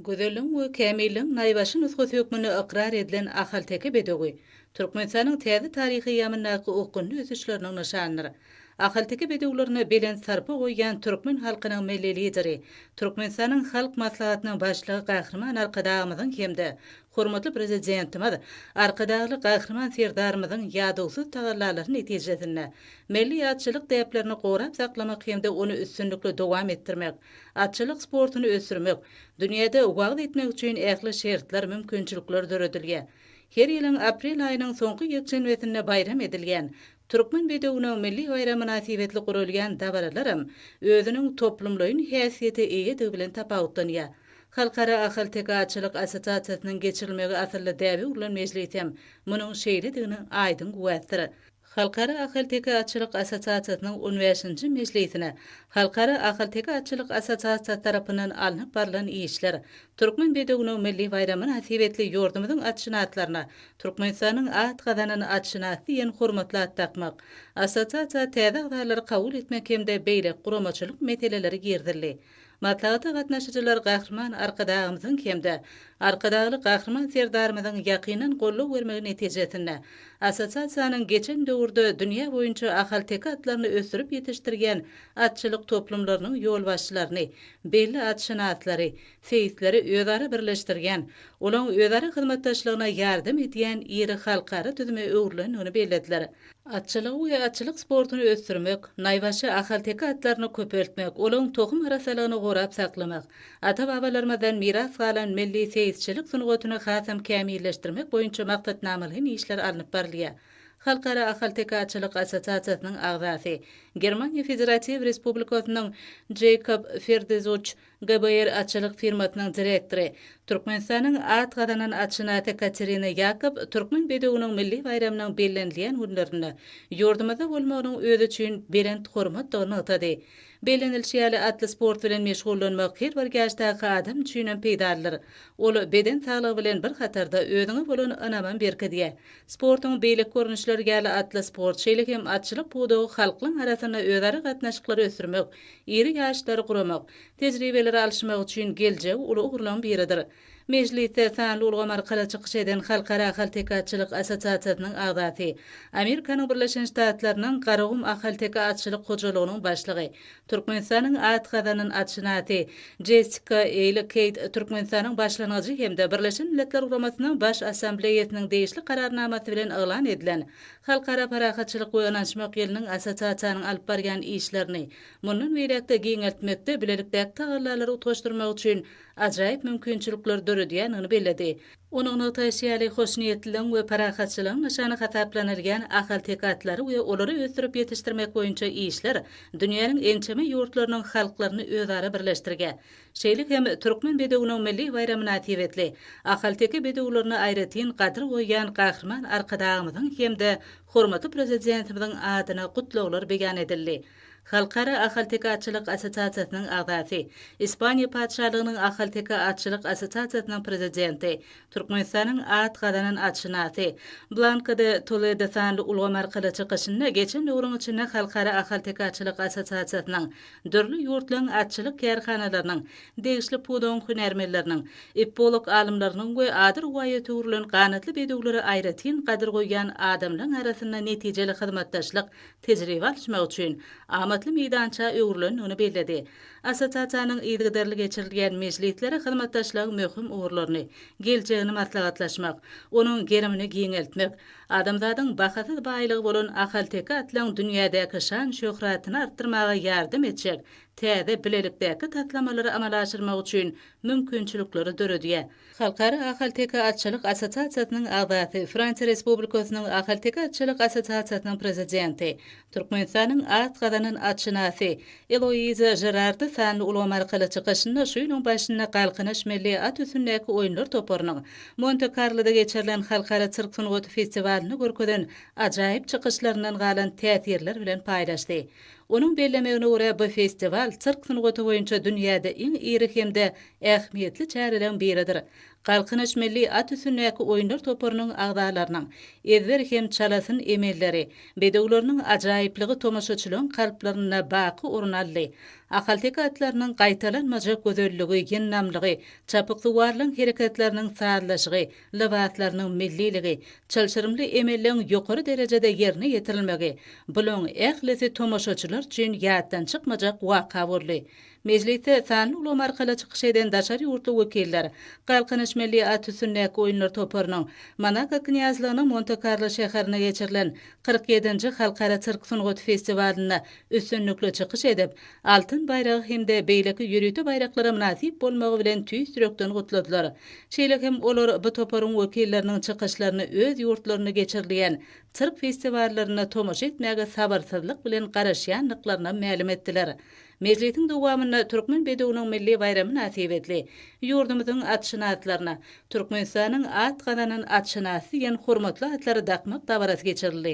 Gözelligiň we kämilligiň naýbaşy nusgasy hökmünde ykrar edilen ahalteke bedewi Türkmenistanyň täze taryhy eýýamyndaky okgunly ösüşleriniň nyşanydyr. Ahalteke bedewlerine belent sarpa goýýan türkmen halkynyň Milli Lideri, Türkmenistanyň Halk Maslahatynyň Başlygy Gahryman Arkadagymyzyň hem-de hormatly Prezidentimiz Arkadagly Gahryman Serdarymyzyň ýadawsyz tagallalary netijesinde milli atçylyk däplerini gorap saklamak hem-de ony üstünlikli dowam etdirmek, atçylyk sportuny ösdürmek, dünýäde wagyz etmek üçin ähli şertler, mümkinçilikler döredilýär. Her ýylyň aprel aýynyň soňky ýekşenbesinde bayram edilýän Türkmen bedewiniň milli baýramy mynasybetli guralýan dabaralaram özüniň toplumlaýyn häsiýete eýedigi bilen tapawutlanýar. Halkara ahalteke atçylyk assosiasiýasynyň geçirilmegi asylly däbe öwrülen mejlisem munuň şeýlediginiň aýdyň güwäsidir. Halkara ahalteke atçylyk assosiasiýasynyň on bäşinji mejlisine Halkara ahalteke atçylyk assosiasiýasy tarapyndan alnyp barlan işler, Türkmen bedewiniň milli baýramy mynasybetli ýurdumyzyň atşynaslaryna Türkmenistanyň at gazanan atşynasy diýen hormatly at dakmak, assosiasiýa täze agzalary kabul etmek hem-de beýleki guramaçylyk meseleleri girizildi. Maslahata gatnaşyjylar Gahryman Arkadagymyzyň hem-de Arkadagly Gahryman Serdarymyzyň ýakyndan goldaw bermegi netijesinde assosiasiýanyň geçen döwürde dünýä boýunça ahalteke atlaryny ösdürip ýetişdirýän atçylyk toplumlarynyň ýolbaşçylaryny, belli atşynaslary, seýisleri özara birleşdirýän, olaň özara hyzmatdaşlygyna ýardam edýän iri halkara düzüme öwrülendigini bellediler. Atçylygy we atçylyk sportuny ösdürmek, naýbaşy ahalteke atlaryny köpeltmek, olaryň tohum arassalygyny gorap saklamak, ata-babalarymyzdan miras galan milli seýisçilik sungatyny hasam kämilleşdirmek boýunça maksatnamalaýyn işler alnyp barylýar. Halkara ahalteke atçylyk assosiasiýasynyň agzasy, Germaniýa Federatiw Respublikasynyň Jacob Ferdezuch GBR atçylyk firmasynyň direktory, Türkmenistanyň at gazanan atşynasy Katerina Ýakob Türkmen bedewiniň milli baýramynyň bellenilýän günlerinde ýurdumyzda bolmagynyň özi üçin belent hormatdygyny nygtady. Bellenilişi ýaly, atly sport bilen meşgullanmak her bir ýaşdaky adam üçinem peýdalydyr. Ol beden saglygy bilen bir hatarda özüňe bolan ynamam berkidýär. Sportuň beýleki görnüşleri ýaly atly sport, şeýle hem atçylyk pudagy halklaryň arasynda özara gatnaşyklary ösdürmek, iri ýaryşlary guramak, tejribeleri alyşmak üçin geljegi uly ugurlaryň biridir. Mejlisde sanly ulgam arkaly çykyş eden Halkara ahalteke atçylyk assosiasiýasynyň agzasy, Amerikanyň Birleşen Ştatlarynyň Garagum ahalteke atçylyk hojalygynyň başlygy, Türkmenistanyň at gazanan atşynasy Jessika Eýl Keýt Türkmenistanyň başlangyjy hem-de Birleşen Milletler Guramasynyň Baş Assambleýasynyň degişli Kararnamasy bilen yglan edilen Halkara parahatçylyk we ynanyşmak ýylynyň assosiasiýanyň alyp barýan işlerini mundan beýläk-de giňeltmekde bilelikdäki tagallalary utgaşdyrmak üçin ajaýyp mümkinçilikleri döredýändigini belledi. Onuň nygtaýşy ýaly, hoşniýetliligiň we parahatçylygyň nyşany hasaplanylýan ahalteke atlary we olary ösdürip ýetişdirmek boýunça işler dünýäniň ençeme ýurtlarynyň halklaryny özara birleşdirýär. Şeýle hem Türkmen bedewiniň milli baýramy mynasybetli ahalteke bedewlerine aýratyn gadyr goýýan Gahryman Arkadagymyzyň hem-de hormatly Prezidentimiziň adyna gutlaglar beýan edildi. Halkara ahalteke atçylyk assosiasiýasynyň agzasy, Ispaniýa Patyşalygynyň Ahalteke atçylyk assosiasiýasynyň prezidenti, Türkmenistanyň at gazanan atşynasy Blanka de Toledo sanly ulgam arkaly çykyşynda geçen döwrüň içinde Halkara ahalteke atçylyk assosiasiýasynyň dürli ýurtlaryň atçylyk kärhanalarynyň, degişli pudagyň hünärmenleriniň, ippolik alymlarynyň we ady rowaýata öwrülen ganatly bedewlere aýratyn gadyr goýýan adamlaryň arasynda netijeli hyzmatdaşlyk, tejribe alyşmak üçin amatly meýdança öwrülendigini belledi. Assosiasiýanyň yzygiderli geçirilýän mejlisleri hyzmatdaşlygyň möhüm ugurlaryny, geljegini maslahatlaşmak, onuň gerimini giňeltmek, Adamzadyň bahasyz baýlygy bolan ahalteke atlaryň dünýädäki şan-şöhratyny artdyrmaga ýardam etjek täze bilelikdäki taslamalary amala aşyrmak üçin mümkinçilikleri döredýär. Halkara ahalteke atçylyk assosiasiýasynyň agzasy, Fransiýa Respublikasynyň Ahalteke atçylyk assosiasiýasynyň prezidenti, Türkmenistanyň at gazanan atşynasy Eloiza Žerardy sanly ulgam arkaly çykyşynda şu ýylyň başynda Galkynyş milli at üstündäki oýunlar toparynyň Monte-Karloda geçirilen halkara sirk sungaty festiwalynda görkezen ajaýyp çykyşlaryndan galan täsirler bilen paýlaşdy. Onuň bellemegine görä, bu festiwal sirk sungaty boýunça dünýäde iň iri hem-de ähmiýetli çäreleriň biridir. Galkynyş milli at üstündäki oýunlar toparynyň agzalarynyň ezber hem çalasyn emelleri, bedewleriniň ajaýyplygy tomaşaçylaryň kalplarynda baky orun aldy. Ahalteke atlarynyň gaýtalanmajak gözelligi, ýyndamlygy, çapyksuwarlaryň hereketleriniň sazlaşygy, lybaslarynyň milliligi, çylşyrymly emelleň ýokary derejede ýerine ýetirilmegi, bulaň ählisi tomaşaçylar üçin ýatdan çykmajak waka boldy. Mejlisde sanly ulgam arkaly çykyş eden daşary ýurtly wekiller Galkynyş milli at üstündäki oýunlar toparynyň Monako Knýazlygynyň Monte-Karlo şäherinde geçirilen 47-nji Halkara sirk sungaty festiwalynda üstünlikli çykyş edip, Altyn baýragy hem-de beýleki ýörite baýraklara mynasyp bolmagy bilen tüýs ýürekden gutladylar. Şeýle hem olar bu toparyň wekilleriniň çykyşlaryny öz ýurtlarynda geçirilýän sirk festiwallarynda tomaşa etmäge sabyrsyzlyk bilen garaşýandyklarynam mälim etdiler. Mejlisiň dowamynda Türkmen bedewiniň milli baýramy mynasybetli ýurdumyzyň atşynaslaryna Türkmenistanyň at gazanan atşynasy diýen hormatly atlary dakmak dabarasy geçirildi.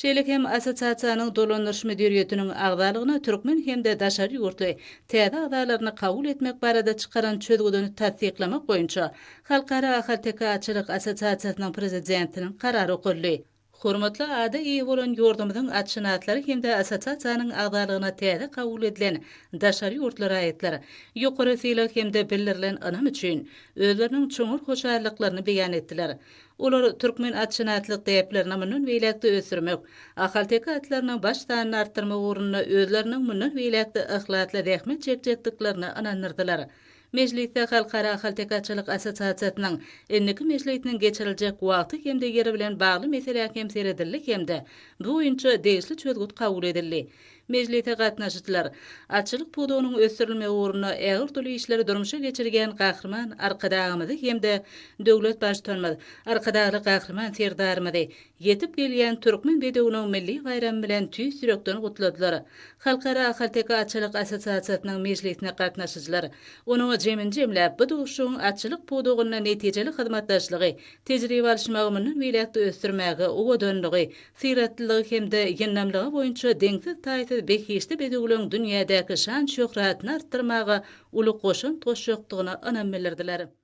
Şeýle hem Assosiasiýanyň dolandyryş müdiriýetiniň agzalygyna türkmen hem-de daşary ýurtly täze agzalaryny kabul etmek barada çykaran çözgüdini tassyklamak boýunça Halkara ahalteke atçylyk assosiasiýasynyň prezidentiniň Karary okaldy. Hormatly ada eýe bolan ýurdumyzyň atşynaslary hem-de assosiasiýanyň agzalygyna täze kabul edilen daşary ýurtly raýatlar ýokary sylag hem-de bildirilen ynam üçin özleriniň çuňňur hoşallyklaryny beýan etdiler. Olar türkmen atşynaslyk däplerini mundan beýläk-de ösdürmek, ahalteke atlarynyň baş sanyny artdyrmak ugrunda özleriniň mundan beýläk-de yhlasly zähmet çekjekdiklerine ynandyrdylar. Mejlisde Halkara ahalteke atçylyk assosiasiýasynyň indiki mejlisiniň geçiriljek wagty hem-de ýeri bilen bagly meselä hem seredildi hem-de bu boýunça degişli çözgüt kabul edildi. Mejlise gatnaşyjylar atçylyk pudagynyň ösdürilmegi ugrunda ägirt uly işleri durmuşa geçirýän Gahryman Arkadagymyzy hem-de döwlet Baştutanymyz Arkadagly Gahryman Serdarymyzy Ýetip gelýän Türkmen bedewiniň milli baýramy bilen tüýs ýürekden gutladylar. Halkara ahalteke atçylyk assosiasiýasynyň mejlisine gatnaşyjylar, onuň jemini jemläp, bu duşuşygyň atçylyk pudagynda netijeli hyzmatdaşlygy, tejribe alyşmagy mundan beýläk-de ösdürmäge, owadanlygy, syratlylygy hem-de ýyndamlygy boýunça deňsiz-taýsyz behişdi bedewleň dünýädäki şan-şöhratyny artdyrmaga uly goşant goşjakdygyna ynam bildirdiler.